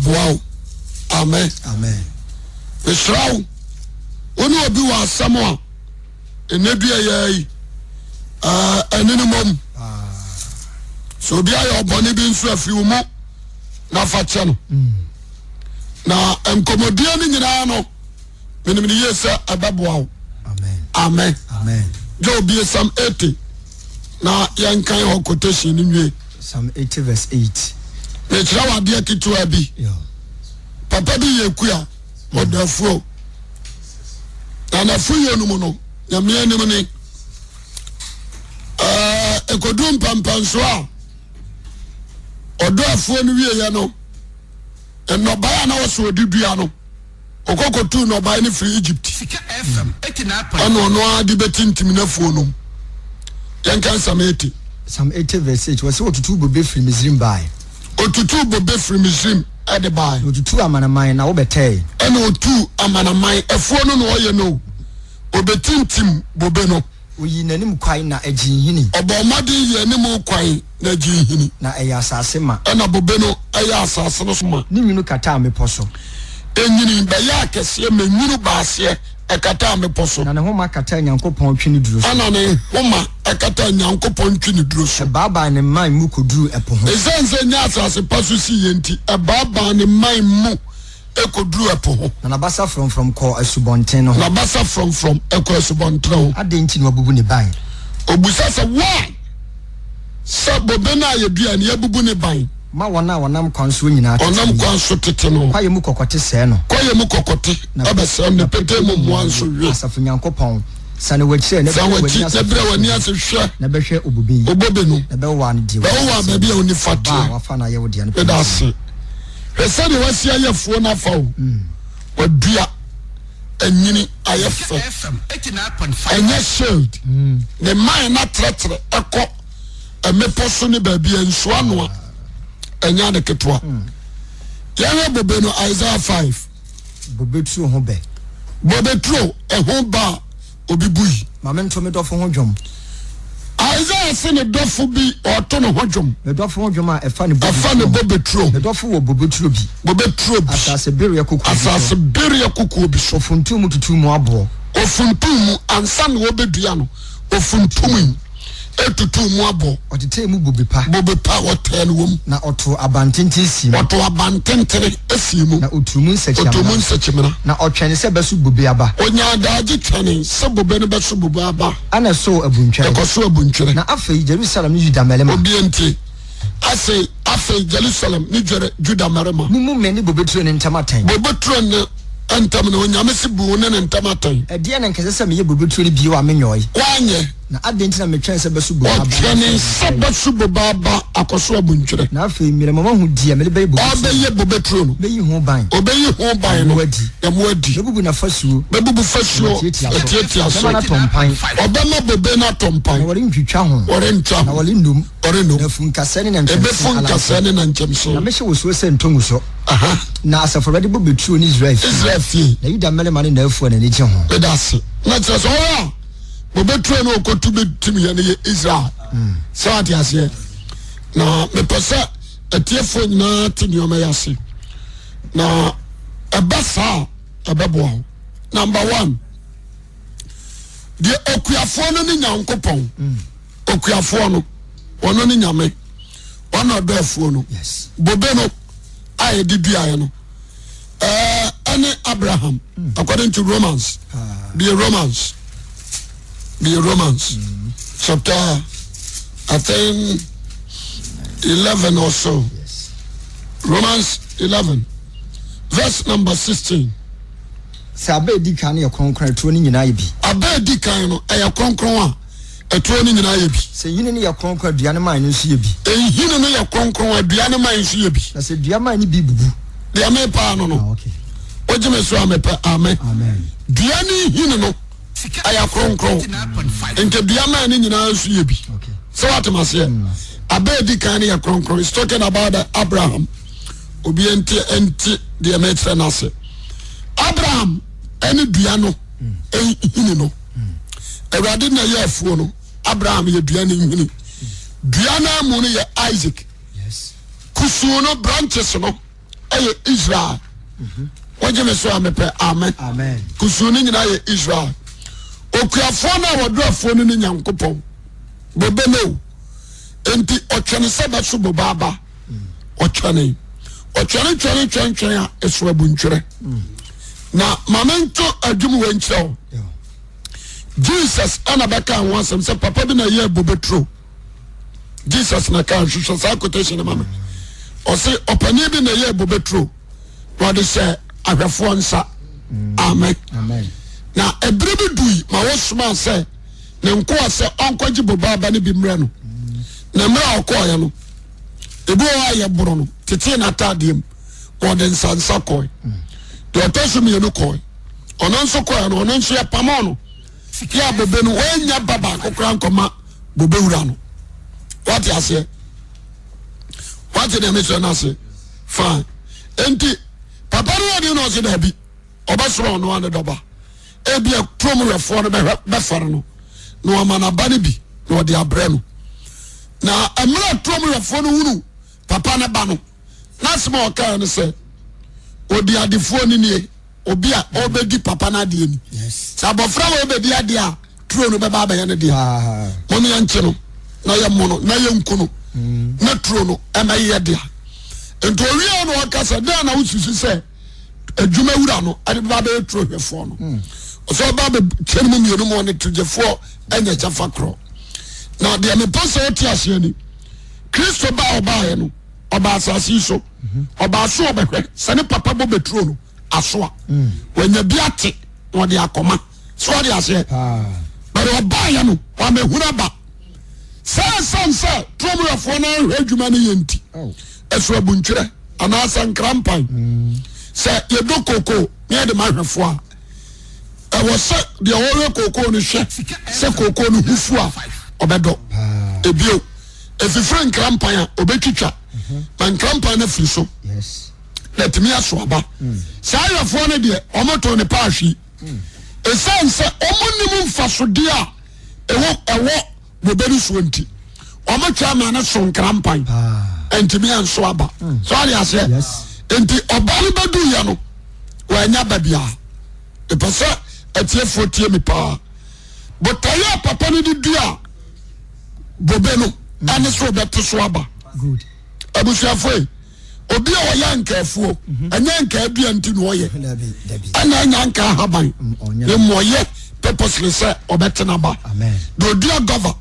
Aboa wo. Amen. Amen. Mesrɛ wo, wo ne obi wɔ asɛm a ɛnɛ dua yɛ yi ɛne no mmom. Sɛ obi ayɛ ɔbɔne bi nso afiri wo mu na fa kyɛ no. Mm. Na nkɔmmɔdie no nyinaa no menim no yie sɛ ɛbɛboa wo. Amen. Gye obie Psalm 80 na yɛnkan hɔ quotation no nwie. Psalm 80 verse 8. Mekyerɛ wo adeɛ ketewa bi. Papa bi yɛ kua ɔdɔ afuo. Na n'afuo no mu no, nyame anim ne ɛkɔduru mpɛmpɛnsoɔ a ɔdɔ afuo no wieɛ no nnɔbaeɛ a na wɔsɛ ɔde dua no ɔkɔkɔtuu nnɔbaeɛ no firi Egypt ɛna ɔno ara de bɛtintim n'afuo no mu. Yɛnka Psalm 80. Psalm 80 verse 8 wɔsɛ wɔtutuu bobe firi Misrim baeɛ. Ɔtutuu bobe firi Misrim de baeɛ. Na ɔtutuu amanaman na wobɛtɛe. Ɛna ɔtuu amanaman afuo no na ɔyɛ no ɔbɛtintim bobe no. Ɔyii n'anim kwan na ɛgyee nhini. Ɔbɔɔ mmɔden yii anim kwan na ɛgyee nhini. Na ɛyɛ asase ma. Ɛna bobe no yɛ asase no so ma. Ne nwunu kataa mmepɔ so. Ɛnyini bɛyɛɛ akɛseɛ ma nwunu baa aseɛ ɛkataa mmepɔ so. Na ne homa kataa Nyankopɔn tweneduro so. Ɛna ne homa ɛkataa Nyankopɔn tweneduro so. Ɛbaabaa ne mman mu kɔduruu ɛpo ho. Ɛsiane sɛ ɛnyɛ asase pa so siiɛ nti, ɛbaabaa ne mman mu kɔduruu ɛpo ho. Na n'abasa frɔmfrɔm kɔɔ asubɔnten no ho. N'abasa frɔmfrɔm kɔɔ asubɔnten ho. Adɛn nti na wabubu ne ban? Ɔbisa sɛ, Why? Sɛ bobe no a yɛdua no, yɛabubu ne ban. Ma wɔn a wɔnam kwan soɔ nyinaa tete Wɔnam kwan so tete no. Kwaeɛ mu kɔkɔte sɛe no. Kwaeɛ mu kɔkɔte bɛsɛe no, na petee mu mmoa nso we. Asafo Nyankopɔn, sane w'akyi ɛ, na San brɛ w'akyi w'ani ase na brɛ hwɛ w'ani ase hwɛ Na bɛhwɛ obobe yi. obobe no. Na bɛwowa no deɛ Bɛwowa baabi a wo nifa Ɔbaa a teɛ. wafa no ayɛ wo dea no Meda pɛn ase. Hwɛ sɛdeɛ wasi ayɛ afuo no afa o. Wadua, anyini, ayɛ fɛ. Ɛnyɛ shield. Ne mman no atrɛtrɛ ɛkɔ mmepɔ so ne baabi a nsuo anoa. Ɛnyɛ ade ketewa. Yɛhwɛ bobe no Isaiah 5. Bobe turo ho bɛ. Bobe turo ɛho ba a obi bui. Ma mento me dɔfo ho dwom. Isaiah se ne dɔfo bi ɔreto ne ho dwom. Me dɔfo ho dwom a ɛfa ne bobe Ɛfa ne turo ho. bobe turo ho. Me dɔfo wɔ bobe turo bi. Bobe turo bi. Asase bereɛ kokoɔ bi so. Asase bereɛ kokoɔ bi so. Ofuntum mu tutuu mu aboɔ. Ofuntum mu ansa na wɔbɛdua no, ofuntumui. Etutuu mu aboɔ. Ɔtetɛɛ mu bobe pa. Bobe pa, ɔtɛɛ no wɔ mu. Na ɔtoo abantenten sii mu. Ɔtoo abantentene sii mu. Na ɔtuu mu Ɔtuu mu nsakyiamena. nsakyiamena. Na ɔtwɛnee sɛ ɛbɛso bobe aba. Ɔnyaa daagye twɛnee sɛ bobe no bɛso bobe aba. Ɛnna ɛsoo abuntwɛre. Ɛkɔsoo abuntwɛre. Na afei Jerusalem ne Yuda mmarima. Obie ntie. Ase, afei Jerusalem ne Juda mmarima. Mommu me ne bobeturo no ntam atɛn. Bobeturo no ntam no, Onyame se bu wo ne ne ntam atɛn. Ɛdeɛn na anka ɛsɛ sɛ meyɛ bobeturo no bio a menyɔe? Woanyɛ. Na adɛn nti na metwɛn sɛ bɛso bobe aba na Ɔtwɛnee ɛso sɛ abuntwɛre? bɛso bobe aba akɔso abuntwerɛ. Na afei mmerɛ mo mahu deɛ mede bɛyɛ bobeturo no. Ɔbɛyɛ bobeturo no. Mɛyi ho ban. Ɔbɛyi ho ban Na no. mo adi. Na mo adi. Mɛbubu n'afasuo. Mɛbubu fasuo. Na matiatia so. Matiatia so. Mɛma no atɔ mpan. Ɔbɛma bobe no atɔ mpan. Na wɔrentwitwa ho. Wɔrentwa ho. Na wɔrennum. Ɔrennum. Na afu nkasɛɛ ne nankyɛmse Ɛbɛfu ala nkasɛɛ nso. ne nankyɛmse. Na mɛhyɛ wo soɔ sɛ ntɔ ngu so. Aha. Na Asafo Awurade bobeturo ne Israel fie. Israel fie. Na Yuda mmarima ne n'afuo a n'ani gye ho. Meda ase. Na kyerɛ sɛ ɔwɔ a bobeturo no ɔkɔtu bɛtim yɛ no yɛ Israel. Sɛ wate aseɛ. Na mepɛ sɛ atiefoɔ nyinaa te nneɛma yi ase. Na ɛba saa a ɛbɛboa wo. Number one, deɛ okuafoɔ no ne Nyankopɔn. Okuafoɔ no, ɔno ne Nyame. Ɔna ɔdɔ afuo no. Bobe no a yɛde duaeɛ no ɛne Abraham according to Romans. Be Romans. Be Romans. Chapter I think 11 or so. Romans 11 verse number 16. Sɛ aba a edi kan no yɛ kronkron a, turo no nyinaa yɛ bi. Aba a edi kan no ɛyɛ kronkron a, ɛturo no nyinaa yɛ bi. Sɛ nhini no yɛ kronkron a, dua no mman no nso yɛ bi. Nhini no yɛ kronkron a, dua no mman nso yɛ bi. Na sɛ dua mman no bi bubu. Deɛ mepa ano no. Ah, okay. Wogye me so a mepɛ amen. Amen. Dua ne nhini no ɛyɛ kronkron. Nka dua mman no nyinaa nso yɛ bi. Okay. Sɛ wate maseɛ. Aba a edi kan no yɛ kronkron. It's talking about the Abraham. Obi nte nte deɛ mekyerɛ no ase. Abraham ɛne dua no nhini no. Awurade na ɛyɛ afuo no. Abraham yɛ dua no nhini. Dua no amu no yɛ Isaac. Yes. Kusuu no branches no. yɛ Israel. Wogye me so a mepɛ amen. Kusuu no nyinaa yɛ Israel. Okuafoɔ no a wɔdɔ afuo no ne Nyankopɔn. Bobe no o. Enti ɔtwɛne sɛ bɛso bobe aba. Ɔtwɛne. Ɔtwɛne twɛne twɛn twɛn a ɛso abuntwerɛ. Na ma mento adwum wei nkyerɛ wo. Jesus ɛna bɛka ho asɛm sɛ papa bi na ɛyɛ bobe turo. Jesus na ka nhwehwɛ saa quotation no ma me. Ɔse ɔpanin bi na ɛyɛ bobe turo na ɔde hyɛ ahwɛfoɔ nsa. Amen. Na ɛberɛ bi dui ma wɔsomaa sɛ ne nkoa sɛ ɔnkɔgye bobe aba no bi mmerɛ no. Na mmerɛ a ɔkɔɔeɛ no, ebi wɔ hɔ a yɛboro no tetee n'ataadeɛ mu ma ɔde nsansa kɔe. Deɛ ɔtɔ so mmienu kɔe, ɔno nso kɔe no, ɔno nso yɛpamoo no. Yɛ a bobe no wɔanya ba baako koraa nkɔma bobe wura no. Wate aseɛ? Wate deɛ mesɛ no ase? Fine. Enti papa no yɛ deɛ na ɔse daabi, ɔbɛsoro ɔno ane dɔba. Ebia kurom wɛfoɔ no bɛhwɛ bɛfɛre no na wama n'aba no bi na ɔde abrɛ no. Na mmerɛ kurom wɛfoɔ no hunu papa no ba no, n'asɛm a ɔkae no sɛ, ɔdi adefoɔ no nie, obi a ɔbɛdi papa no adeɛ ni. Sɛ abɔfra wɔ ɔbɛdi adeɛ a, turo no bɛba abɛyɛ no deɛ. Mom yɛnkye no na yɛmmɔ no na yɛnku no mm. na turo no ɛmɛyɛ dea. Nti owie na ɔka sɛ, dɛn na wosusu sɛ adwuma wura no ɛde bɛba abɛyɛ turo hwɛfoɔ no? Mm. Ɔsɛ ɔba bɛkyɛ no mu mmienu mu ɔne togyefoɔ anya kyɛfa korɔ. Na deɛ mepɛ sɛ wote aseɛ ni, Kristo ba a ɔbaeɛ no, ɔba asase yi so, ɔbaa so ɔbɛhwɛ sɛ ne papa bɔ bɛturo no aso a, wanya bi ate na ɔde akɔma. So ɔde aseɛ? But ɔbaeɛ no, wamɛhunu aba. Sɛ ɛsiane sɛ turomuyɛfoɔ no anhwɛ adwuma no yɛ nti, ɛso abuntwerɛ anaasɛ nkrampan. Sɛ yɛdɔ koko na yɛde ma ahwɛfoɔ a, ɛwɔ sɛ deɛ ɔhwɛ kookoo no hwɛ sɛ kookoo no ho fu a ɔbɛdɔ. Ebio, efifiri nkrampan a ɔbɛtwitwa ma nkrampan no afiri so na atumi aso aba. Saa ayɛfoɔ no deɛ wɔto ne paahwi ɛsiane sɛ wɔn nim mfasodeɛ a ɛwɔ ɛwɔ bobe no soɔ nti wɔtwa ma no so nkrampan ntumi anso aba. So ɔde aseɛ nti ɔba no bɛduyɛ no wɔanya ba biara. Ɛpɛ sɛ atiefoɔ tie mi paa. Botaeɛ a papa no de dua bobe no ɛne sɛ ɔbɛte so aba. Abusuafoɔ yi, obi a ɔyɛ ankafuo mhm. ɛnyɛ anka adua nti na ɔyɛ ɛna ɛnyɛ anka ahaban mm, na mmom ɔyɛ purposely sɛ ɔbɛte n'aba. Na odua gava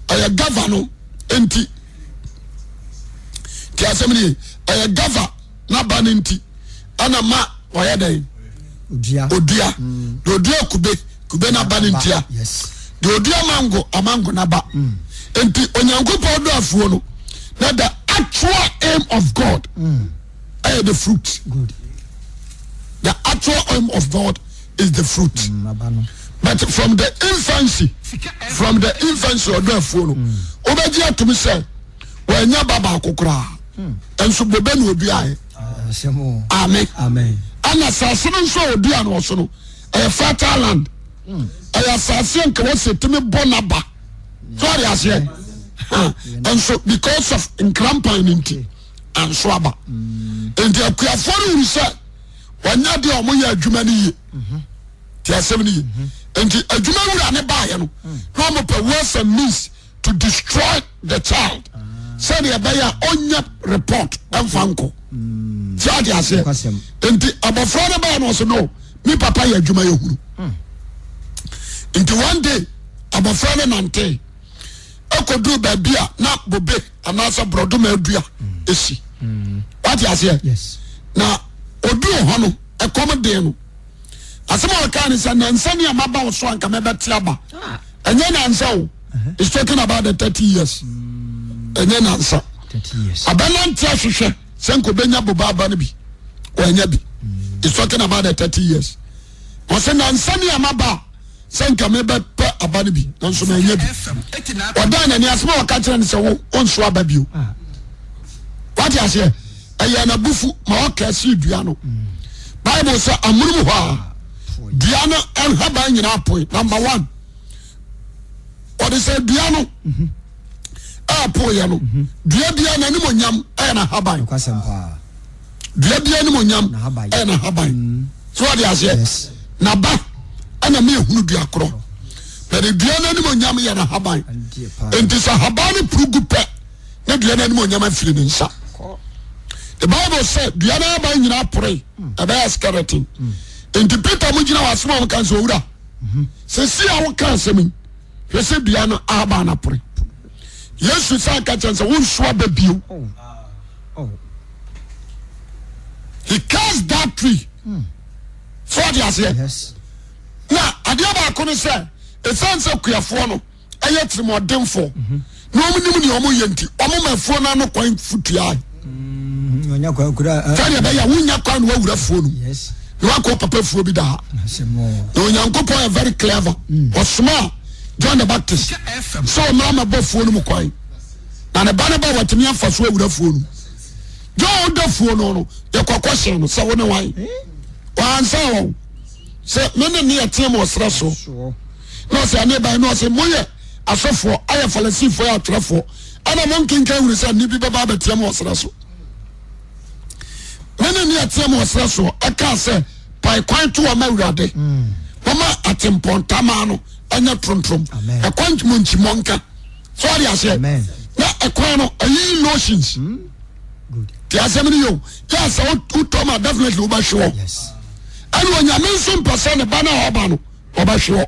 ɛyɛ gava no nti ti asɛm ni ɛyɛ gava n'aba no nti ɛna ma ɔyɛ dɛn odua mm. na odua kube kube n'aba no ntia deɛ odua mango amango n'aba mm. nti Onyankopɔn dɔ afuo no na the actual aim of God mm. ɛyɛ the fruit. Good. The actual aim of God is the fruit. Mm, but from the infancy from the infancy ɔdɔ afuo no wobɛgye atom sɛ wɔanya ba baako koraa nso bobe na oduaeɛ. Amen. Ɛna asase no nso a odua no ɔso no ɛyɛ fertile land. Ɛyɛ asase a nka wɔsɛ tumi bɔ n'aba. So ɔde aseɛ. Nso because of nkrampan no nti anso aba. Nti akuafoɔ no hunu sɛ wɔnyɛ deɛ wɔyɛ adwuma no yie. Ti asɛm no yie. Nti adwuma wura ne baeɛ no na wɔpɛ words and means to destroy the child sɛdeɛ ɛbɛyɛ a ɔnyɛ report ɛnfa nkɔ tí a di aseɛ nti abɔfra no bɛyɛ no ɔsɛ no mi papa yɛ adwuma yɛ hunu hmm. nti one day abɔfra no nante ɛkɔduru baabi a na bobe anaasɛ borɔdoma adua esi hmm. wate aseɛ na oduru hɔ no ɛkɔm den no. Asɛm a ɔkaa ne sɛ nansa ni a maba wo so anka mɛbɛte aba. Ah. Ɛnyɛ nansa o. Uh-huh. He's talking about the 30 years. Ɛnyɛ nansa. Abɛnante ahwehwɛ sɛ nka ɔbɛnya boba aba no bi. Ɔanya bi. Mm. He's talking about the 30 years. Ɔsɛ nansa ni a maba sɛ nka mebɛpɛ aba no bi nanso manya bi. Ɔdan n'ani asɛm a ɔka kyerɛ no sɛ wo wonso aba bio. Ah. Wate aseɛ? Ɛyɛ n'abufu ma ɔka si dua no. Bible sɛ amonom hɔ a dua no nhaban nyinaa poe. Number one, ɔde sɛ dua no ɛɛpoeɛ no, dua biara n'anim onyam ɛyɛ n'ahaban. Dua bi anim onyam ɛyɛ n'ahaban. Mm. So wade aseɛ? N'aba ɛna mi ehunu dua korɔ. Na de dua n'anim onyam yɛ n'ahaban. Nti sɛ ahaban no puru gu pɛ na dua n'anim onyam afiri ne nsa. The Bible sɛ dua n'ahaban nyinaa pore mm. ɛbɛyɛ skeleton. Mm. Nti Peter mo gyina wɔ asɛm a wɔka sɛ owura. Mm-hmm. Sɛ si a wɔka asɛm yi hwɛ sɛ dua no ahaban no apore. Yesu san ka kyɛn sɛ wonso aba bio. Oh. Oh. He cursed that tree. Mm. So what you say? Yes. Na adeɛ baako no sɛ ɛsiane sɛ kuafoɔ no ɛyɛ tirimɔdenfoɔ mhm. na wɔn nim nea wɔn yɛ nti wɔn ma afuo no ano kwan futua. Mm, sɛdeɛ ɛbɛyɛ a wonya kwan na wawura fuo no na wakɔ papa fuo bi daa na Onyankopɔn yɛ very clever mm. ɔsoma John the Baptist sɛ ɔmmra mɛbɔ fuo no mu kwan. Na ne ba no ba watumi afa so awura fuo no John da fuo no no yɛkɔkɔ hyɛn no sɛ wo ne wan wansa wɔn sɛ me ne ne yɛteɛ mu ɔserɛ so na ɔsɛ ɛne ban na ɔsɛ moyɛ asɔfoɔ ayɛ Farisifoɔ yɛ atwerɛfoɔ ɛna mo nkenkan hunu sɛ nne bi bɛba abɛteɛ mu ɔserɛ so me ne ne yɛteɛ mu ɔserɛ so ɛkaa sɛ pae kwan to ɔma awurade wɔma atempɔntamaa no ɛnyɛ trontrom ɛkwan mɔnkyimɔnka so ɔde aseɛ na ɛkwan no ɛyi lotions hmm? te asɛm no yɛ o yɛ sɛ wotɔ ma definitely wobɛhwe hɔ ɛne onyame nso mpɛ sɛ ne ba no a ɔba no ɔbɛhwe hɔ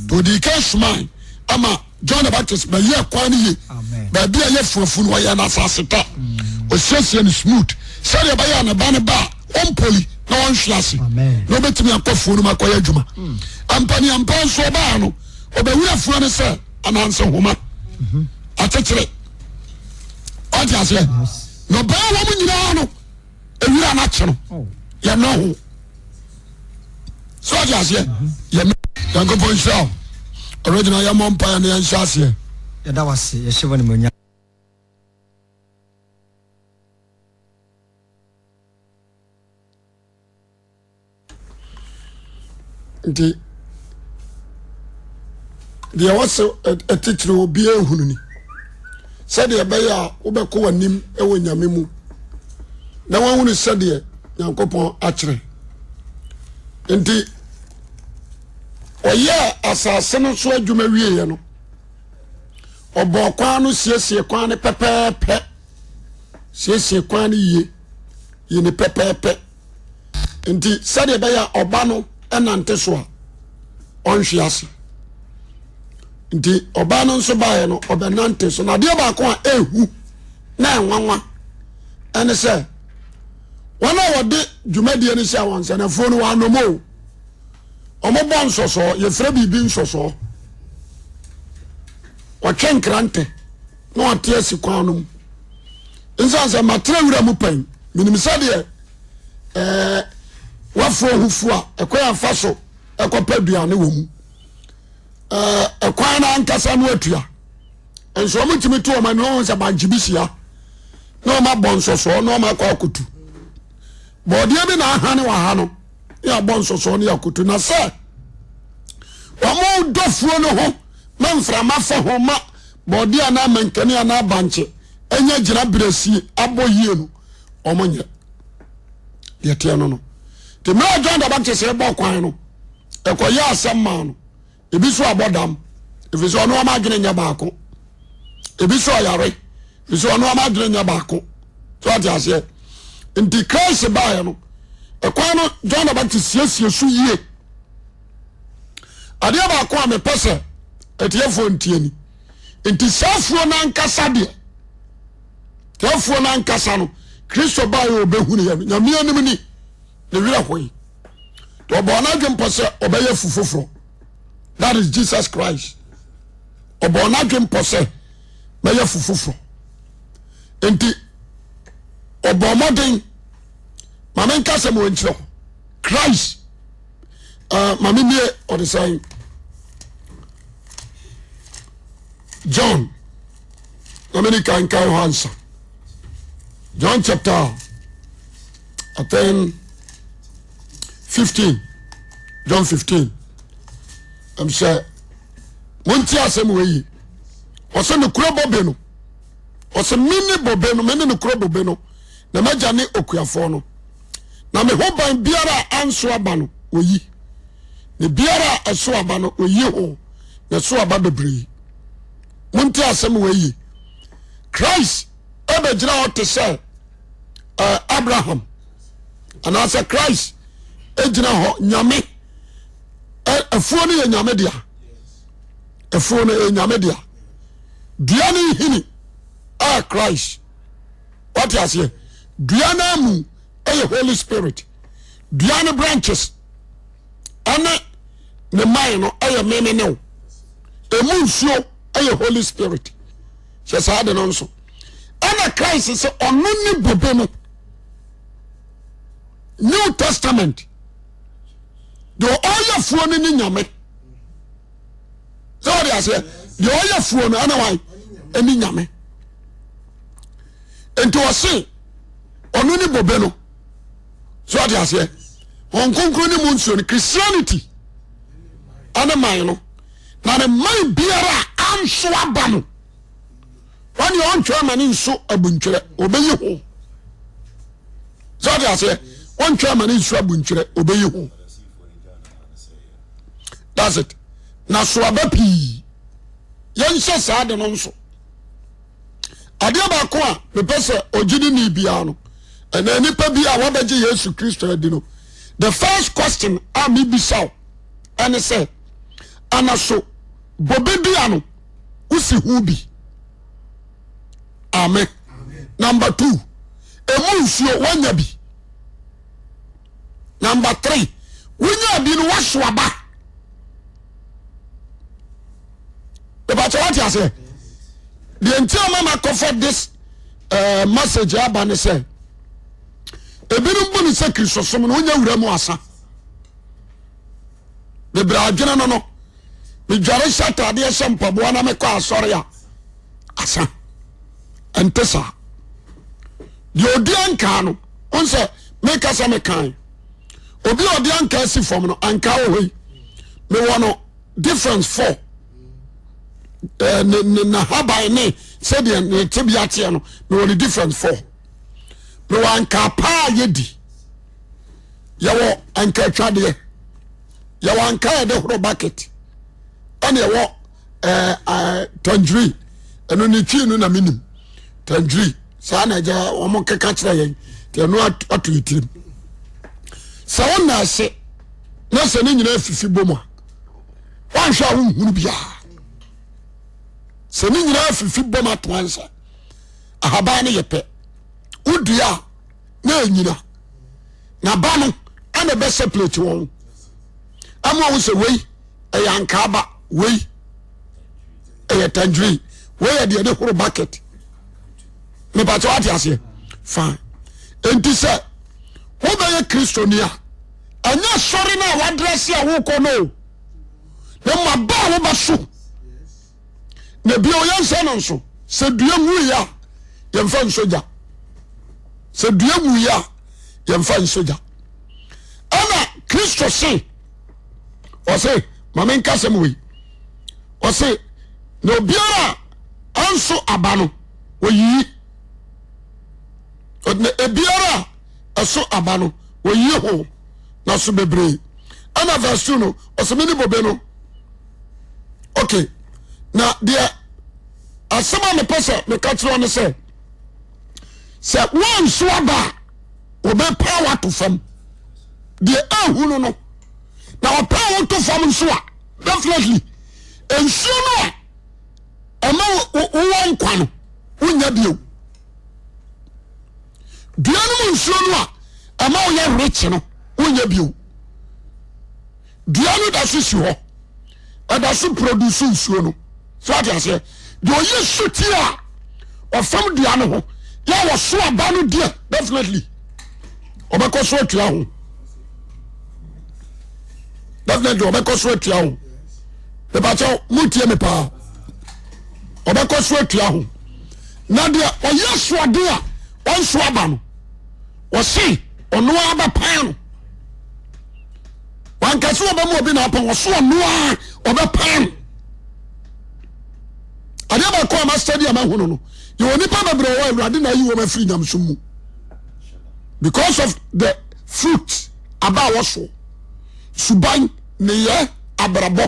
nti ɔdii ka somae ama John the Baptist bɛyɛ kwan no ye baabi a yɛ fuafu no ɔyɛ no asase ta ɔsiesie no smooth sɛdeɛ ɛbɛyɛ a ne ba no ba a ɔmpoli na ɔnhwe ase na ɔbɛtumi akɔ fuo no mu akɔyɛ adwuma hmm. ampaneampa nso ɔbaa no ɔbɛwura fuo no sɛ ananse nhoma akyekyere ɔte aseɛ na ɔbaa wɔn nyinaa no ewura no akye no oh. yɛnɔ ho so ɔte aseɛ yɛnɔ Nyankopɔn nhyira wo original yɛmmɔ mpaeɛ na yɛnhyɛ aseɛ. Yɛda wo ase yɛhyɛ wo animuonyam. Nti deɛ wɔsɛ titiri obiara ehunu ni sɛdeɛ ɛbɛyɛ a wobɛkɔ w'anim wɔ nyame mu na wahunu sɛdeɛ nyankopɔn akyerɛ nti ɔyɛɛ asase no so adwuma wieɛ no ɔbɔɔ kwan no siesie kwan no pɛpɛɛpɛ siesie kwan no yie yi ne pɛpɛɛpɛ nti sɛdeɛ ɛbɛyɛ a ɔba no nante so a ɔnhwe ase nti ɔbaa no nso baeɛ no ɔbɛnante so na adeɛ baako a ɛhu na ɛnwanwa ɛne sɛ wɔn a wɔde dwumadie no hyɛ wɔn nsa no afuo no wɔanom o wɔbɔ nsɔsɔɔ yɛfrɛ biribi nsɔsɔɔ wɔtwe nkrantɛ na wɔte asi kwan no mu nsan sɛ matena wura mu pɛn menim sɛdeɛ ɛɛ wafoɔ ho fu a ɛkwan afa so ɛkɔpɛ aduane wɔ mu ɛɛ ɛkwan no ankasa no atua nso wɔn tumi to wɔn ani wɔn sɛ bankye bi sia na wɔn abɔ nsɔsɔɔ na wɔn akɔ akotu bɔɔdeɛ bi na ahane wɔ ha no ne abɔ nsɔsɔɔ ne akotu na sɛ wɔn dɔ fuo no ho ma mframa fa ho ma bɔɔdeɛ anaa mankani anaa bankye ɛnyɛ gyina berɛ sie abɔ yie no wɔn nyɛ deɛ teɛ no no te mmerɛ John the Baptist bɔ kwan no ɛkɔyɛ asɛm maa no ebi so abɔ dam efi sɛ ɔno ɔmo adwene nyɛ baako ebi so ɔyare efi sɛ ɔno ɔmo adwene nyɛ baako so ɔte aseɛ nti Christ baeɛ no ɛkwan no John the Baptist siesie so yie adeɛ baako a mepɛ sɛ atiefoɔ ntie ni nti saa afuo no ankasa deɛ saa afuo no ankasa no kristo baa yɛ ɔbɛhunu yɛ no nyame anim ni ne werɛ hoe nti ɔbɔɔ n'adwene pɔ sɛ ɔbɛyɛ afu foforɔ that is Jesus Christ ɔbɔɔ n'adwene pɔ sɛ mɛyɛ afu foforɔ nti ɔbɔɔ mmɔden ma menka sɛ mo nkyerɛ Christ uh, ma menie ɔde sɛn John na mene kankan hɔ ansa John chapter I think 15 John 15 ɛm sɛ monti asɛm wɔ yi ɔsɛ nokorɛ bɔbe no ɔsɛ mene bɔbe no mene nokorɛ bɔbe no na magya ne okuafoɔ no. Na me ho ban biara a anso aba no, oyi. Na biara a ɛso aba no, oyi ho, na ɛso aba bebree. Monte asɛm wɔ yi. Christ ɛbɛgyina hɔ te sɛ eh, Abraham anaasɛ Christ gyina hɔ nyame afuo no yɛ nyame dea afuo no yɛ nyame dea dua no nhini a Christ wate aseɛ dua no amu ɛyɛ Holy Spirit dua no branches ɛne ne man no ɛyɛ meme ne wo ɛmu nsuo ɛyɛ Holy Spirit hyɛ saa de no nso ɛna Christ sɛ ɔno ne bobe no New Testament deɛ ɔyɛ fuo no ne nyame sɛ wɔde aseɛ deɛ ɔyɛ fuo no ɛna wan ɛne nyame nti ɔse ɔno ne bobe no sɛ wɔde aseɛ wɔn kronkron ne mu nsuo no Christianity ɛne man no na ne man biara a anso aba no wɔne ɔntwɛ ma ne nso abuntwerɛ ɔbɛyi ho sɛ ɔde aseɛ ɔntwɛ ma ne nso abuntwerɛ ɔbɛyi ho that's it na so aba pii yɛnhyɛ saa de no nso adeɛ baako a mepɛ sɛ ɔgye ne ni biara no ɛna nipa bi a wabɛgye Yesu Kristo adi no the first question a mebisa wo ɛne sɛ ana so bobe dua no wosi ho bi amen number two emu nsuo wanya bi number three wonya bi no waso aba ìbàkyɛ wate aseɛ deɛ nti a mama kɔfɔ this uh, message aba ne sɛ ebinom bu ne sɛ kristosom no wonya wura mu asa bebree adwene no no medware hyɛ ataadeɛ hyɛ mpaboa na mekɔ asɔre a asa ɛnte saa deɛ ɔdi ankaa no ɔn sɛ meka sɛ mekan obi a ɔde ankaa si fam no ankaa wɔ hɔ yi mewɔ no difference four eh, ne ne n'ahaban ne sɛdeɛ ne tebea teɛ no mewɔ no difference four mewɔ ankaa paa yɛdi yɛwɔ ankaa twadeɛ yɛwɔ ankaa yɛde horo bucket ɛna ɛwɔ ɛɛ ɛɛ tangerine ɛno ne twi no na menim tangerine saa na ɛgya wɔn keka kyerɛ yɛn te ɛno ato yɛ tirim sɛ wɔn na ase na sɛ ne nyinaa fifi bom a wɔnhwɛ a wɔnhunu biara sɛ ne nyinaa fifi bom ato ansa ahaban no yɛ pɛ wodua a na ɛnyina na ba no ɛna ɛbɛ separate wɔn ama wɔn sɛ wei ɛyɛ ankaaba wei ɛyɛ tangerine wei yɛ deɛ de horo bucket mepatɛ wate aseɛ fine nti sɛ wobɛyɛ kristoni a ɛnyɛ sɔre no a wadrɛse a wokɔ no o na mmaba a wobɛso Na bio yɛnhyɛ no nso sɛ dua nwuiɛ a yɛmfa nsɔ gya. Sɛ dua nwuiɛ a yɛmfa nsɔ gya. Ɛna Kristo se ɔse ma menka sɛm wei ɔse na obiara a anso aba no oyiyi na ebiara a ɛso aba no oyiyi ho na so bebree ɛna verse 2 no ɔse me ne bobe no ok na deɛ asɛm a mepɛ sɛ meka kyerɛ ne sɛ sɛ woanso aba a wɔbɛpaa woato fam deɛ ahu no no na wɔpaa wo to fam nso a definitely nsuo no a ɛma wowɔ nkwa no wonya bio dua no mu nsuo no a ɛma woyɛ rich no wonya bio Dua no da so si hɔ, ɛda so produce nsuo no. So ate aseɛ? Deɛ ɔyɛ sotie a ɔfam dua no ho yɛ a wɔso aba no deɛ definitely ɔbɛkɔ so atua ho. Definitely ɔbɛkɔ so atua ho. Mepakyɛw motie me paa. Ɔbɛkɔ so atua ho. Na deɛ ɔyɛ soɔden a ɔnso aba no, ɔse ɔno ara bɛpan no. Wanka sɛ ɔbɛma obi na apɔn ɔso ɔno a ɔbɛpan no. Adeɛ baako a masitadi a mahunu no, yɛwɔ nipa bebree wɔ Awurade na ayi wɔn afiri nyamesom mu because of the. Fruit, aba a wɔsoɔ, suban, nneyɛɛ, abrabɔ.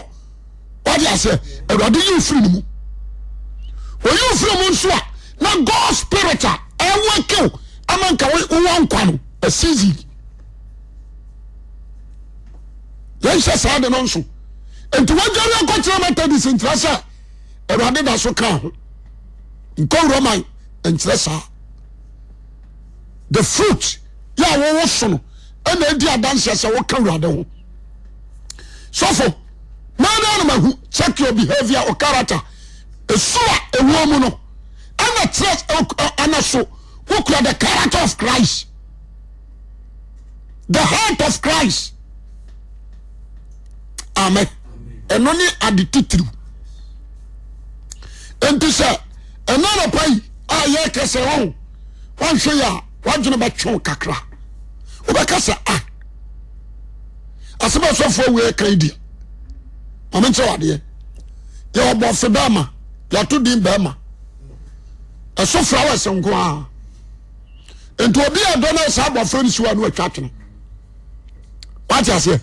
Wate aseɛ? Awurade yi wo firi ne mu. Oyi wo firi mu nso a, na God spirit a ɛwɔkew ama nka wowɔ nkwa no asizi. Yɛnhyɛ saa de no nso. Nti wadware akɔkyerɛ Methodist nkyerɛ sɛ Awurade da so ka ho. Nkɔ Roman nkyerɛ saa. The fruit yɛ a wɔwɔ so no ɛna edi adanseɛ sɛ woka Awurade ho. Sɔfo, mɛda no mahu check your behavior or character. Esu a ɛwɔ mu no ɛna kyerɛ ɛna so wokura the character of Christ. The heart of Christ. Amen. Ɛno ne ade titiriw. Nti sɛ ɛna anɔpa yi a yɛreka sɛ wɔn wɔnhwɛ yi a wadwene bɛtwe wo kakra. Wobɛka sɛ ah asɛm a sɔfoɔ wei ka yi deɛ maame nkyerɛ wadeɛ yɛwɔ bɔfe bɛrima yɛato din bɛrima ɛso flowers nko ara nti obi a dɔ no saa abɔfra no siwa no atwa twene wate aseɛ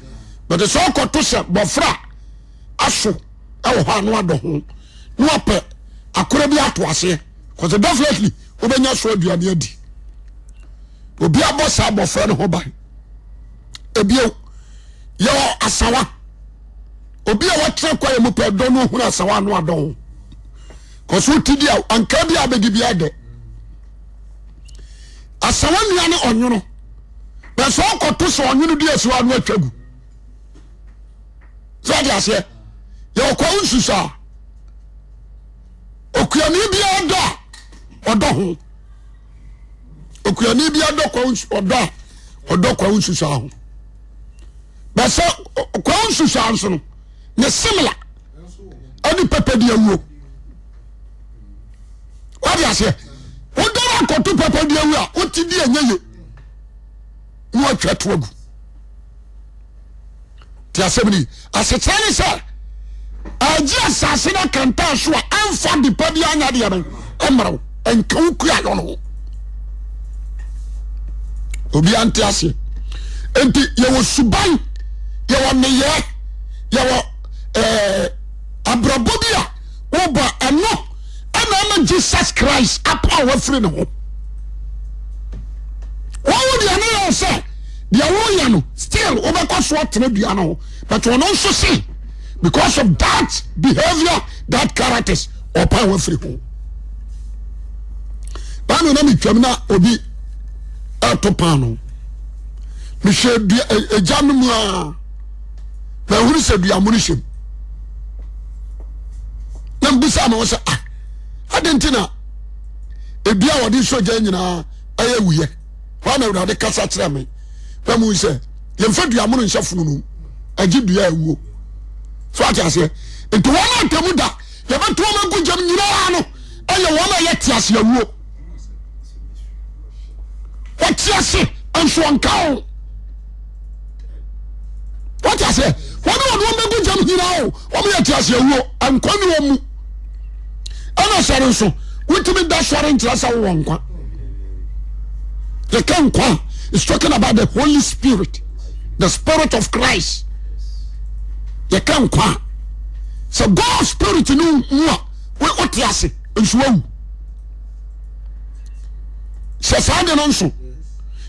bɛte sɛ ɔkɔto sɛ bɔfra aso ɛwɔ hɔ a no adɔ ho na wapɛ akora bi ato aseɛ kɔsɛ definitely wobɛnya so aduane adi obi abɔ saa abɔfra no ho ban ebio yɛwɔ asawa obi a wɔtena kwaeɛ mu pɛ dɔ no ohunu asawa ano adɔ ho kɔsɛ wote di a anka bi a bɛdi bi adɛ asawa nua ne ɔnwono na sɛ ɔkɔto sɛ ɔnwono di asiwa ano atwa gu sɛ ɔde aseɛ yɛwɔ kwa nsusu a okuani biara dɔ a ɔdɔ ho okuani biara dɔ kwa ɔdɔ a ɔdɔ kwa nsusu ho bɛsɛ kwa nsusu nso no ne similar ɛne pɛpɛ di awuo wade aseɛ wodɔrɔ akɔto pɛpɛ di awu a wote di ɛnyɛ ye na watwa to agu te asɛm ni asekyerɛ ne sɛ agye asase no akantan so a ɛmfa de pa bi anya deɛ no ɛmmerɛw ɛnka wo kua yɔ no ho obi ante aseɛ nti yɛwɔ suban yɛwɔ nneyɛɛ yɛwɔ ɛɛ abrabɔ bi a wobɔ ɛno ɛna ama Jesus Christ apa wafiri ne ho wɔn wo deɛ ne yɛ sɛ deɛ woyɛ no still wobɛkɔ so atena dua no ho but ɔno nso se because of that behavior that characters ɔpa wafiri ho paano na metwam na obi ɛto paano mehwɛ dua egya no mu a na ehuru sɛ dua mono hyɛ mu na mbisa ma wɔsɛ ah adi nti na edua a wɔde nsuo gya nyinaa ɛyɛ wuyɛ wɔn na awurade kasa kyerɛ me na mu sɛ yɛnfɛ dua mono nhyɛ funu no agye dua awuo so ate aseɛ nti wɔn a ntamu da yɛbɛto wɔn agu gyam nyinaa no ɛyɛ wɔn a yɛte ase awuo wɔte ase nso ɔnka ho wɔte aseɛ wɔn a wɔde wɔn bɛgu gyam nyinaa o wɔn yɛ te ase awuo nkwa ni wɔn mu ɛna sɔre nso wotumi da sɔre nkyerɛ sɛ wowɔ nkwa yɛka nkwa is talking about the Holy Spirit the Spirit of Christ yɛka nkwa sɛ God Spirit no mu a wote ase nso wawu sɛ saa de no nso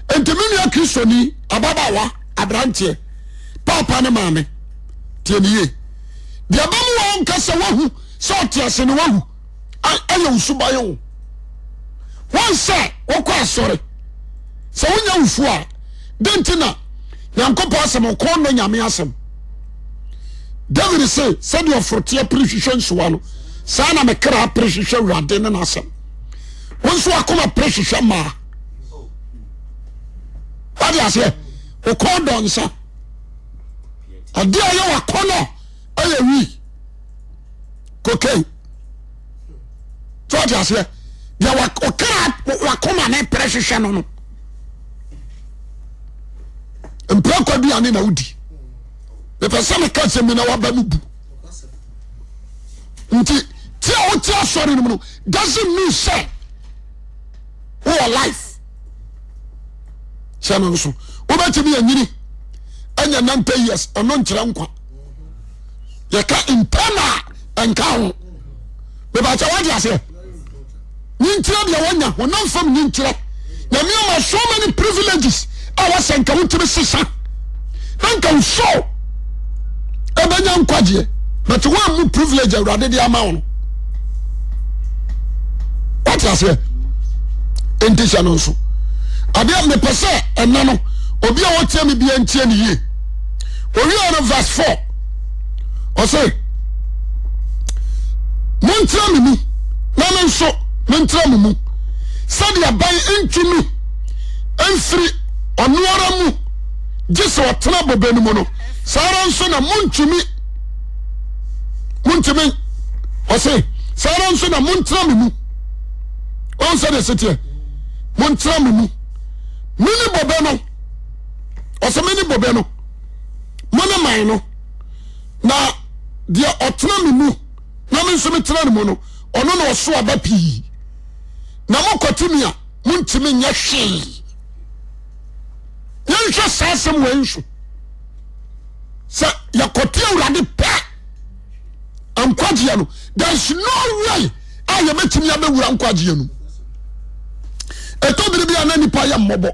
nti me nua kristoni ababaawa aberanteɛ paapa ne maame tie ne yie deɛ ɛbɛma wɔn nka sɛ wahu sɛ ɔte ase ne wahu ɛyɛ wo suban o wɔn sɛ wɔkɔ asɔre sɛ wonya wufu a dɛn nti na nyankopɔn asɛm ɔkɔn nɔ nyame asɛm David se sɛdeɛ ɔforoteɛ pere hwehwɛ nsuwa no saa na me kra pere hwehwɛ awurade ne n'asɛm wo nso akoma pere hwehwɛ mmaa wade aseɛ wokɔn dɔ nsa adeɛ a ɛyɛ wakɔnɔ ɛyɛ wi cocaine so wade aseɛ deɛ wakra wakoma ne pere hwehwɛ no no mpira kwaduane na wodi mepɛ sɛ meka sɛ mi na waba mu bu nti tí a wote asɔre no mu no doesn't mean sɛ wowɔ life sɛ no nso. Wobɛtumi anyini anya 90 years, ɛno nkyerɛ nkwa. Yɛka internal ɛnka ho. Mebakyɛ wade aseɛ. Nyinkyerɛ deɛ wanya honam fam nyinkyerɛ. Nyame ama so many privileges a wɔsɛ nka wotumi sesa na nka wo soul ɛbɛnya nkwagyeɛ but woammu privilege awurade de ama wo no. Wate aseɛ? Enti hyɛ no nso. Adeɛ mepɛ sɛ ɛnɛ no obi a wɔtie me bia ntie ne yie. Owie no verse 4 ɔse montra me mu na me nso mentra mo mu sɛdeɛ ban ntumi mfiri ɔno ara mu gye sɛ ɔtena bobe no mu no saa ara nso na montumi montumi ɔse saa ara nso na montra me mu ɔn sɛ deɛ seteɛ montra me mu mene bobe no ɔsɛ mene bobe no mo ne man no na deɛ ɔtena me mu na me nso metena ne mu no ɔno na ɔso aba pii na mokɔte mi a montumi nyɛ hwee yɛnhwɛ saa asɛm wei nso sɛ yɛkɔte awurade pɛ nkwagyeɛ no there is no way a yɛbɛtumi abɛwura nkwagyeɛ no ɛtɔ bere bi a na nipa yɛ mmɔbɔ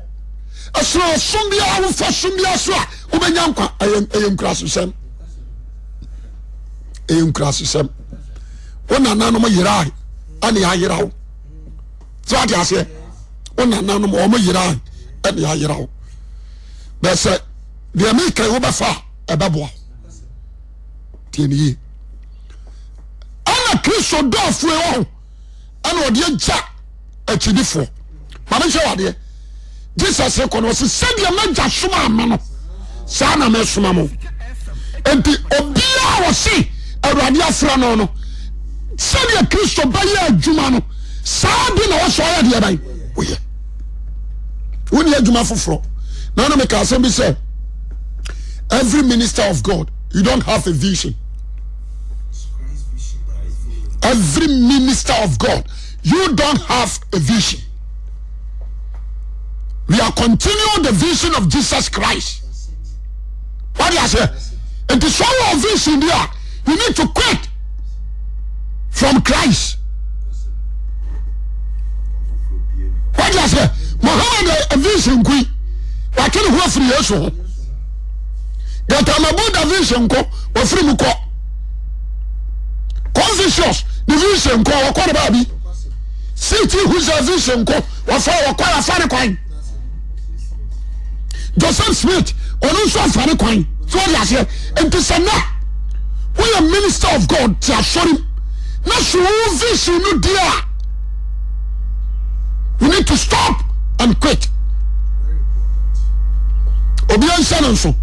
ɛsono ɔsom biara wofa som biara so a wobɛnya nkwa ɛyɛ nkurasesɛm ɛyɛ nkurasesɛm wo nananom yerae ɛne ayera wo sɛ wate aseɛ wo nananom wɔn yerae ɛne ayera wo bɛsɛ deɛ meka yi wobɛfa a ɛbɛboa tie ne yie ɛna kristo dɔɔfoɔ wɔ ho ɛna ɔde agya akyidifoɔ maame nhyɛ wadeɛ jesus kɔ no ɔsi sɛdeɛ m'agya soma me no saa na mɛsoma mo nti obiara wɔsi awurade afra no no sɛdeɛ kristo bɛyɛ adwuma no saa bi na wɔsɔ ɔyɛ deɛ bɛn woyɛ wonni adwuma foforɔ na na meka asɛm bi sɛ every minister of God you don't have a vision every minister of God you don't have a vision we are continuing the vision of Jesus Christ what do you say nti sɛ ɔwɔ vision bi a you need to quit from Christ what do you say Muhammad vision nkui watwe ne ho afiri Yesu ho Gautama Buddha vision nko wafiri mu kɔ Confucius ne vision nko wɔkɔ ne baabi C.T. Husserl vision nko wɔfa wɔkɔ afa ne kwan Joseph Smith ɔno nso afa ne kwan so wɔde aseɛ nti sɛ nɛ woyɛ minister of God te asɔre mu na so wo vision no di a you need to stop and quit obi nhyɛ no nso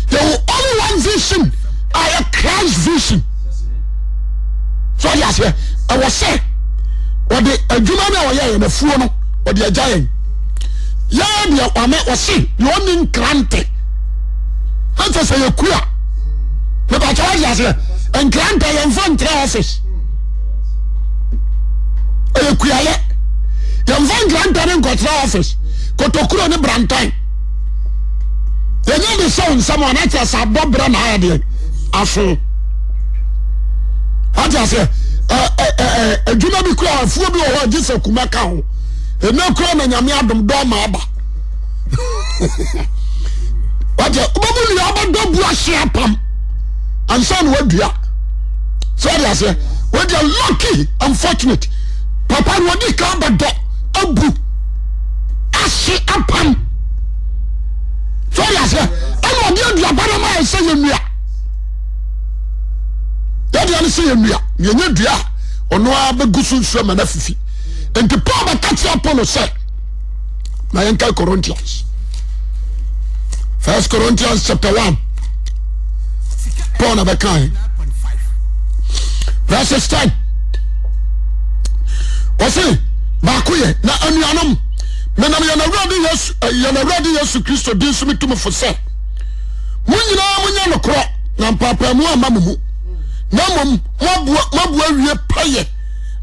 yɛwɔ only one vision a yɛ Christ vision so ɔde aseɛ ɛwɔ sɛ ɔde adwuma no a ɔyɛ yɛn afuo no ɔde agya yɛn yɛn deɛ ɔme ɔse deɛ ɔne nkrante na kyɛ sɛ yɛkua mebakyɛ wade aseɛ nkrante yɛmfa ntra office ɛyɛ kuayɛ yɛmfa nkrante ne nkɔtra office kotokuro ne brantan yɛnyɛ de hyɛ wo nsɛm a na kyerɛ sɛ abɔ berɛ na ayɛ deɛ aso wate aseɛ adwuma bi kura afuo bi wɔ hɔ a gye sɛ kuma ka ho ɛnɛ kura na nyame adom dɔ ma aba wate wobɛmu nua wobɛdɔ bu ahye apam ansa na wadua sɛ wate aseɛ wadeɛ lucky unfortunate papa no ɔdi ka bɛdɔ abu ahye apam sɛ wate aseɛ ɛna ɔde aduaba no ma sɛ yɛnnua yɛdeɛ no sɛ yɛnnua na yɛnyɛ dua a ɔno ara bɛgu so nsuo ma no afifi nti Paul bɛka kyerɛ Apollo sɛ ma yɛnka Corinthians First Corinthians chapter 1 Paul na bɛka verses 10 ɔse baako yɛ na anuanom menam yɛn awurade Yesu eh, yɛn awurade Yesu Kristo din so metu mo fo sɛ mo nyinaa monyɛ nokorɔ na mpaapaamu amma mo mu na mmom moaboa awie pɛyɛ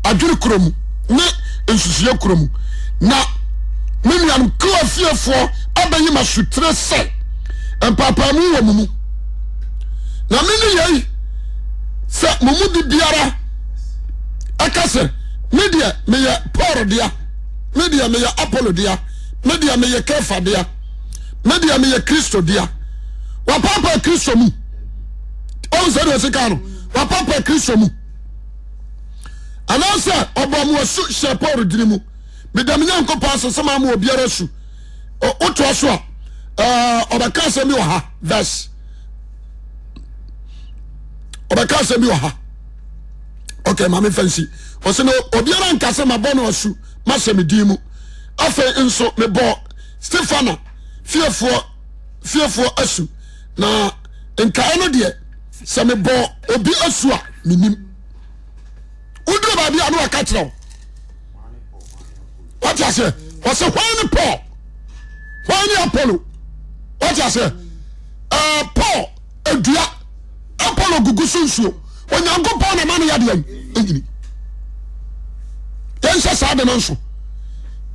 adwene korɔ mu ne nsusuiɛ korɔ mu na me nuanom Kloe fiefoɔ abɛyi m'asotire sɛ mpaapaamu wɔ mo mu. Na mene yei sɛ mo mu bi biara ɛka sɛ, me deɛ meyɛ Paul dea, me deɛ meyɛ Apollo dea, me deɛ meyɛ Kefa dea, me deɛ meyɛ Kristo dea. Wapaapaa Kristo mu. Ɔn sɛ deɛ ɔsi kaa no, wapaapaa Kristo mu. Anaasɛ ɔbɔ mo asu hyɛ Paul dini mu. Meda me Nyankopɔn ase sɛ maa mo obiara asu. Wotoa so a, ɔbɛka asɛm bi wɔ ha verse. Ɔbɛka asɛm bi wɔ ha. Ok, maame fa nsi. Ɔsɛ na obiara nka sɛ mabɔ no asu mahyɛ me din mu. Afei nso mebɔ Stefana fiefoɔ fiefoɔ asu na nkae no deɛ sɛ mebɔ obi asu a menim. Woduru baabi a na waka kyerɛ wo. Wate aseɛ? Ɔsɛ hwan ne Paul? Hwan ne Apollo? Wate aseɛ? Ɛɛ Paul edua, Apollo gugu so nsuo. Onyankopɔn na ma no yɛ deɛ ɛnyini. Yɛnhyɛ saa de no nso.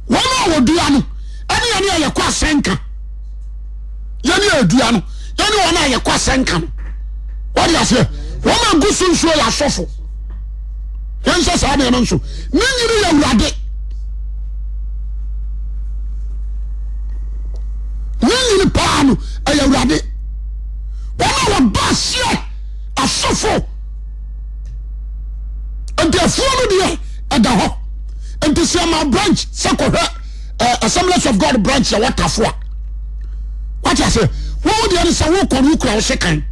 Wɔn a wɔdua no ɛne yɛne a yɛkɔ asɛnka. Yɛne a yɛdua no yɛne wɔn a yɛkɔ asɛnka no. Wate aseɛ? Wɔn a gu so nsuo yɛ asɔfo. Yɛnhyɛ saa deɛ no nso. Ne nyini yɛ awurade. Ne nyini paa no ɛyɛ awurade. Wɔn a wɔdɔ aseɛ asɔfo. Nti afuo no deɛ ɛda hɔ. Nti sɛ ɛma branch sɛ kɔhwɛ eh, Assemblies of God branch yɛ wɔtafo a wate ase wɔn deɛ no sɛ wokɔ no wokura wo sekan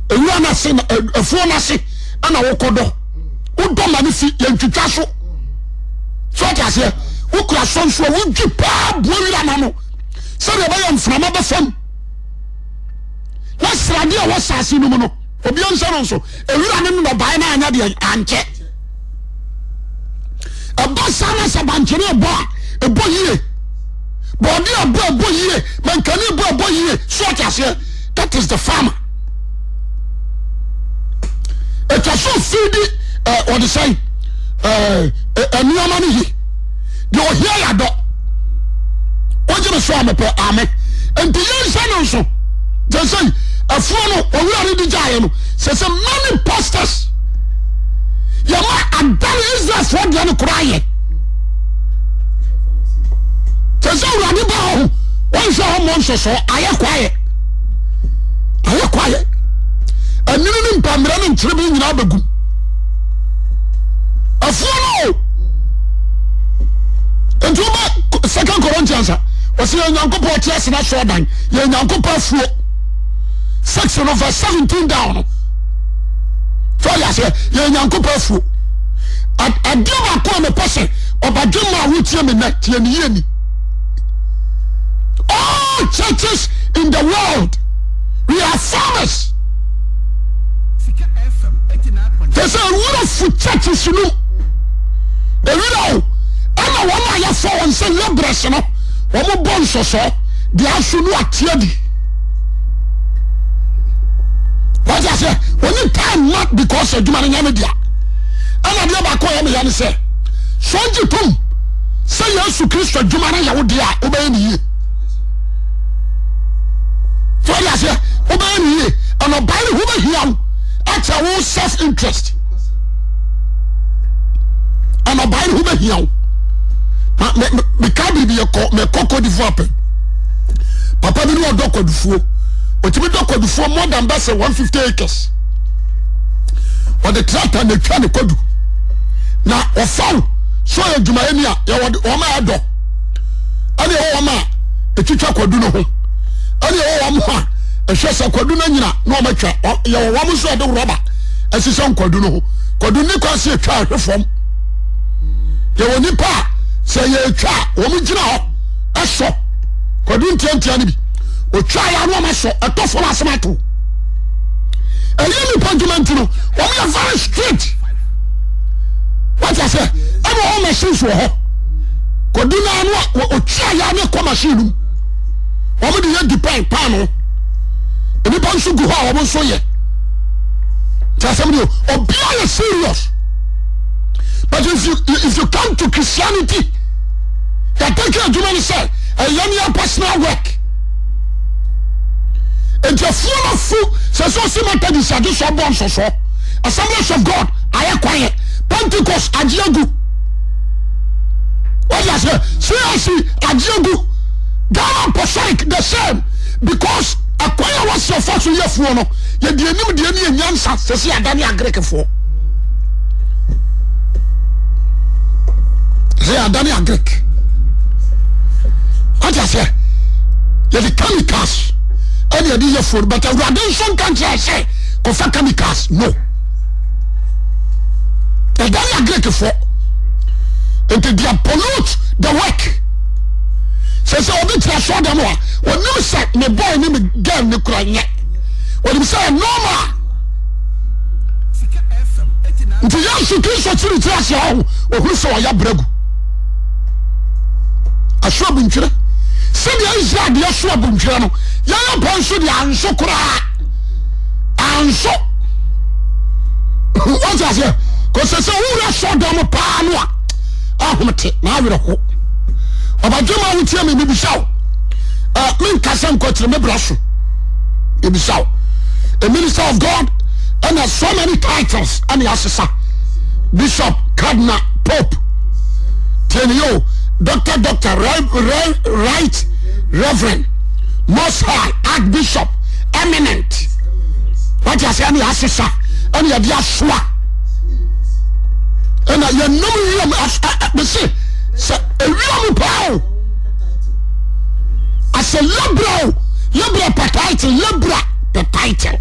ewura no ase na afuo no ase ɛna wokɔ dɔ wodɔ ma no fi yɛntwitwa so so wate aseɛ wokura sɔ nso a wodwi paa bua wira no ano sɛdeɛ ɛbɛyɛ mframa bɛfam na sradeɛ a ɛwɔ saase no mu no obi nhyɛ no nso ewura no nnɔbaeɛ no anyɛ deɛ ankyɛ ɛbɔ saa na sɛ bankyere ɛbɔ a ɛbɔ yie bɔɔde ɛbɔ ɛbɔ yie mankani ɛbɔ ɛbɔ yie so ɔte aseɛ that is the farmer ɛtwa so fidi ɛ ɔde sɛn ɛ nneɛma no yie deɛ ɔhia yɛ adɔ wogye me so a mepɛ ame nti yɛnhyɛ no nso kyɛ sɛ afuo no owura no de gyaeɛ no sɛ sɛ many pastors yɛma adane Israelfoɔ deɛ no koraa yɛ kyɛ sɛ awurade ba hɔ ho wɔnhwɛ hɔ mmɔ nsɔsɔ ayɛ kwaeɛ ayɛ kwaeɛ anini ne mpammerɛ ne nkyerebe nyinaa bɛgum afuo no o nti wobɛ Second Corinthians a wɔsɛ yɛ Nyankopɔn ɔte ase no asɔɔdan yɛ Nyankopɔn afuo 6 no verse 17 down no sɛ ɔyɛ aseɛ yɛ Nyankopɔn afuo adeɛ baako a mepɛ sɛ ɔbadwe ma a wotie me nnɛ tie ne yie ni all churches in the world we are farmers Te sɛ ewura fu churches no mu. Ewura o, ɛna wɔn a yɛfa wɔn sɛ laborers no, wɔn bɔ nsɔsɔ de aso no ate adi. Wɔte aseɛ, wɔn time ma because adwuma no nyɛ ne dea. Ɛna adeɛ baako a ɛyɛ me ya ne sɛ, sɛ ɔgye tom sɛ Yesu Kristo adwuma no yɛ wo dea a, wobɛyɛ ne yie. So wɔte aseɛ, wobɛyɛ ne yie. Ɛna ɔbaa no ho bɛhia wo akyɛ wo self interest. Ɛna ɔbaa no ho bɛhia wo. Ma me me meka biribi yɛkɔ mɛkɔ Cote d'Ivoire pɛ. Papa bi ne ɔdɔ kwadufuo. Ɔtumi dɔ kwadufuo more than bɛsɛ 150 acres. Ɔde tractor na etwa ne kwadu. Na ɔfa wo so ɔyɛ adwumayɛni a yɛwɔ wɔn a ɛdɔ. Ɛna ɛwɔ wɔn a ɛtwitwa kwadu no ho. Ɛna ɛwɔ wɔn a ɛhwɛ sɛ kwadu no anyina na wɔn atwa. Yɛwɔ wɔn nso a ɛde rɔba ɛhyehyɛ nkwadu no ho. Kwadu ne kwan sɛ ɛtwa ahwe fam. Yɛwɔ nipa a sɛ yɛtwa a wɔn gyina hɔ ɛsɔ kwadu ntiantia no bi. Otwa yɛ ano wɔn asɔ ɛtɔ fam asɛm ato. Ɛyɛ nipa adwuma nti no wɔn yɛ very strict. Wate aseɛ ɛna wɔn machines wɔ hɔ. Kwadu no ano a otwa yɛ ano kɔ machine no mu. Wɔn de yɛ di pan paano. Nnipa nso gu hɔ a wɔn nso yɛ. Tí asɛm ni o, obiara yɛ serious. But if you if you come to Christianity, yɛatake adwuma no sɛ. Ɛyɛ ne yɛ personal work. Nti afuo no afu sɛ sɛ ɔsi Methodist agye sɛ ɔbɔ nsɔsɔ. Assemblies of God ayɛ kwaeɛ. Pentecost agye agu. Wọ́n yà sẹ́ CAC agye agu. Ghana Apostolic the same because ɛkwan a wɔsi ɛfa so yɛ fuo no yɛde anim deɛ ne yɛ nyansa sɛ sɛ yɛadane agrekefoɔ. Sɛ yɛadane agrek. Wọ́n yà sẹ́ yɛde chemicals ɛna yɛde yɛ fuo no but awurade nso nka nkyerɛ sɛ kɔfa chemicals no. Yɛadane agrekefoɔ nti they pollute the work. Sɛ sɛ obi te asɔ dɛm a onim sɛ ne boy ne ne girl ne kura nyɛ onim sɛ yɛ normal nti Yesu Kristo kyiri tiri ase ɔho ohuru sɛ ɔyɛ brɛgu aso abuntwerɛ sɛdeɛ Israel deɛ so abuntwerɛ no yɛyɛ pɛ nso deɛ anso koraa anso wɔn ti aseɛ kò sɛ sɛ wowura sɔ dɛm paa no a ahom te na awerɛho ɔbadwema wotie me mebisa wo uh, menkasa nkɔkyerɛ me bra so mebisa wo a minister of God ɛna so many titles ɛne asesa bishop cardinal pope tiɛne yo doctor doctor right, right reverend most high archbishop eminent wate ase ɛne asesa ɛne yɛde asoa ɛna yɛnam wiam mese sɛ ewiam paa o asɛ lebra o lebra pɛ title lebra pɛ title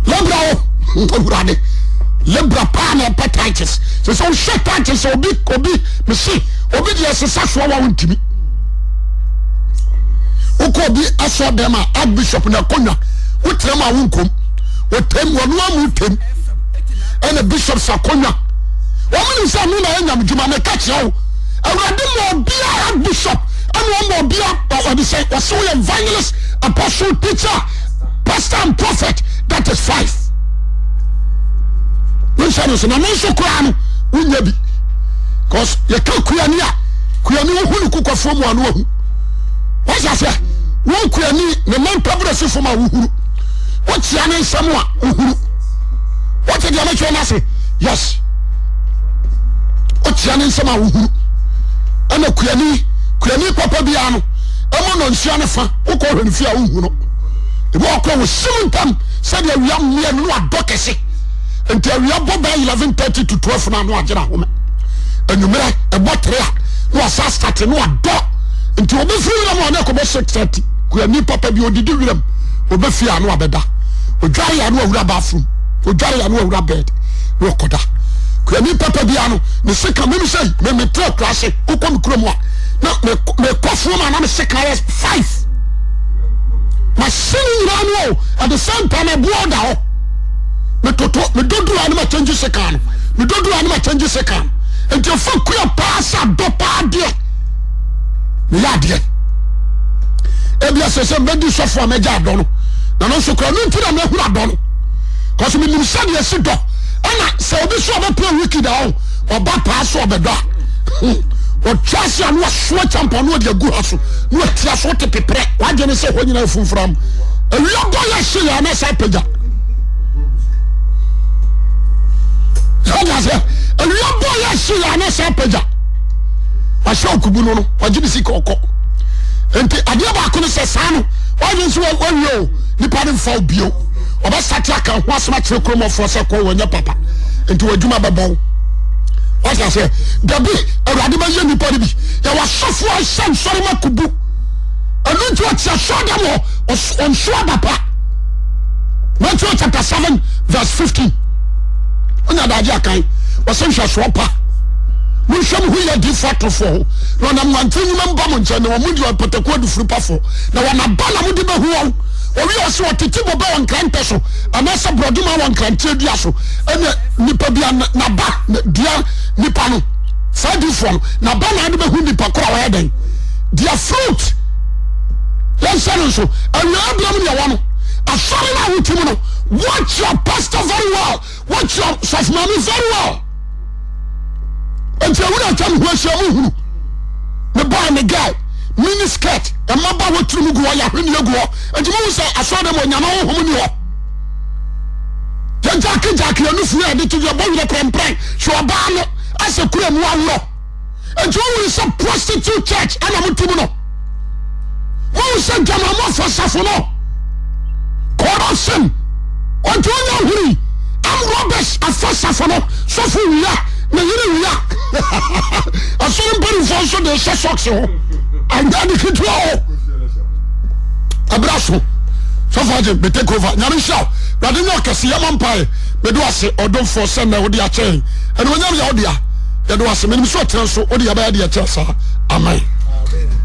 lebra o awurade lebra paa na ɛpɛ titles sɛ sɛ wohyɛ titles obi obi mese obi deɛ sesa soa wa wontimi wokɔ obi asɔ dɛm a archbishop na akonnwa wotra mu a wonkom wɔtɛm wɔn amu tɛm ɛna bishops akonnwa wɔn nim sɛ ɛno na ɛyɛ nyamedwuma meka kyerɛ wo awurade ma obiara bishop ɛna ɔma obiara ɔde sɛ wɔsɛ woyɛ evangelist apostle teacher pastor and prophet that is five wonhyɛ no so na no nso koraa no wonya bi cause yɛka kuani a kuani wohu no kukɔfoɔ mu a no wahu wɔhyɛ aseɛ wo kuani ne nan mpabrɛ si fam a wohuru wokyea ne nsɛm a wohuru wote deɛ mekyerɛ no ase yes wokyea ne nsɛm a wohuru ɛna kuani kuani papa biara no ɛma nɔnsia ne fa wokɔ hwɛ no fie a wohu no ebi ɔkɔ wɔ sim ntam sɛdeɛ awia mmea no no adɔ kɛse nti awia bɔ bɛɛ 11:30 to 12 no ano agyina home anwummerɛ ɛbɔ 3 a na wasa starte no adɔ nti obɛfiri wiram a na ɛkɔbɔ 6:30 kuani papa bi odidi wiram obɛfie ano abɛda odware ano awura bathroom odware ano awura bed na ɔkɔda kuani papa bi ano ne sika mimi sɛ me me tẹ akura ase wokɔ me kurom a na me me kɔ fuom a na me sika yɛ five ma se ne nyinaa no o at the same time ɛboɔ da hɔ me toto me doduru a ne ma kyɛngye sika no me doduru a ne ma kyɛngye sika no nti efa kua paa sɛ adɔ paa deɛ meyɛ adeɛ ebi ɛsɛ sɛ mbɛdi sɔfo a mɛgya adɔ no na no nso kura no nti na mɛhuru adɔ no kɔsɛ menim sɛdeɛ ɛsi dɔ ɛna sɛ obi so ɔbɛpɛ wiki da hɔ ɔba paa so ɔbɛdɔ a ɔtwa ase a na wasoa kyampa na ɔde agu ha so na watia so te peprɛ wadwene sɛ hɔ nyinaa fumfram awia bɔ yɛ hye yɛ ana saa pagya sɛ awia bɔ yɛ hye yɛ ana saa pagya wahyɛ okubu no no wagye ne sika ɔkɔ nti adeɛ baako no sɛ saa no wadwene sɛ wawie o nipa no mfa bio ɔbɛsate aka ho asɛm akyerɛ kuromɔfoɔ sɛ kɔ wɔnyɛ papa nti w'adwuma bɛbɔ wo wate aseɛ dabi awurade bɛyɛ nipa no bi yɛwɔ asɔfoɔ a hyɛ nsɔre ma kubu ɛno nti ɔte asɔre dɛm hɔ ɔnso aba pa Matthew chapter 7 verse 15 wonya daagye akan wɔsɛ nhwɛsoɔ pa monhwɛ mo ho yɛ adiifoɔ atorofoɔ ho na ɔnam nwante nnwuma mu ba mo nkyɛn na wɔn mu deɛ ɔpataku adufuru pafoɔ na wɔn aba na mode bɛhu wɔn Owie a ɔse ɔtete bobe wɔ nkrantɛ so anaasɛ borɔdoma wɔ nkranteɛ dua so ɛna nipa bi naba dua nipa no saa difoɔ no naba na ade bɛhu nipa koro a wɔyɛ dɛn their fruit yɛnhyɛ no nso awia abira mu deɛ wɔ no asɔre no a wote mu no watch your pastor very well watch your sɔfo very well nti awura atwa me ho ahyia mu hunu me bɔ. Boy ne girl, mini skirt, mmabaawa tirim gu hɔ, yɛ ahweneɛ gu hɔ. Nti mo hu sɛ asɔre dɛm onyame honhom ni hɔ. Yɛgyaake gyaake yɛn nufu yɛ de to yɛbɔ werɛ prɛmprɛn hwɛ ɔbaa no asɛ kura mu aworɔ. Nti wohunu sɛ prostitute church ɛna mo tim no. Wohu sɛ dwamamɔfo asafo no corruption ɔnti wonya huri am robbers afa safo no sɔfo wia na yere wia asɔre mpanimfoɔ nso de hyɛ socks ho anyɛ de ketewa o ɛbra so sɔfo agye me take over nyame nhyira wo wurade nyɛ ɔkɛse yɛmɔ mpae mede ase ɔdomfoɔ sɛ nnɛ wode akyɛn ɛne onyam yɛ wodea yɛde wase menim sɛ ɔkyerɛ nso wode yɛbɛyɛ deɛ kyerɛ saa amen.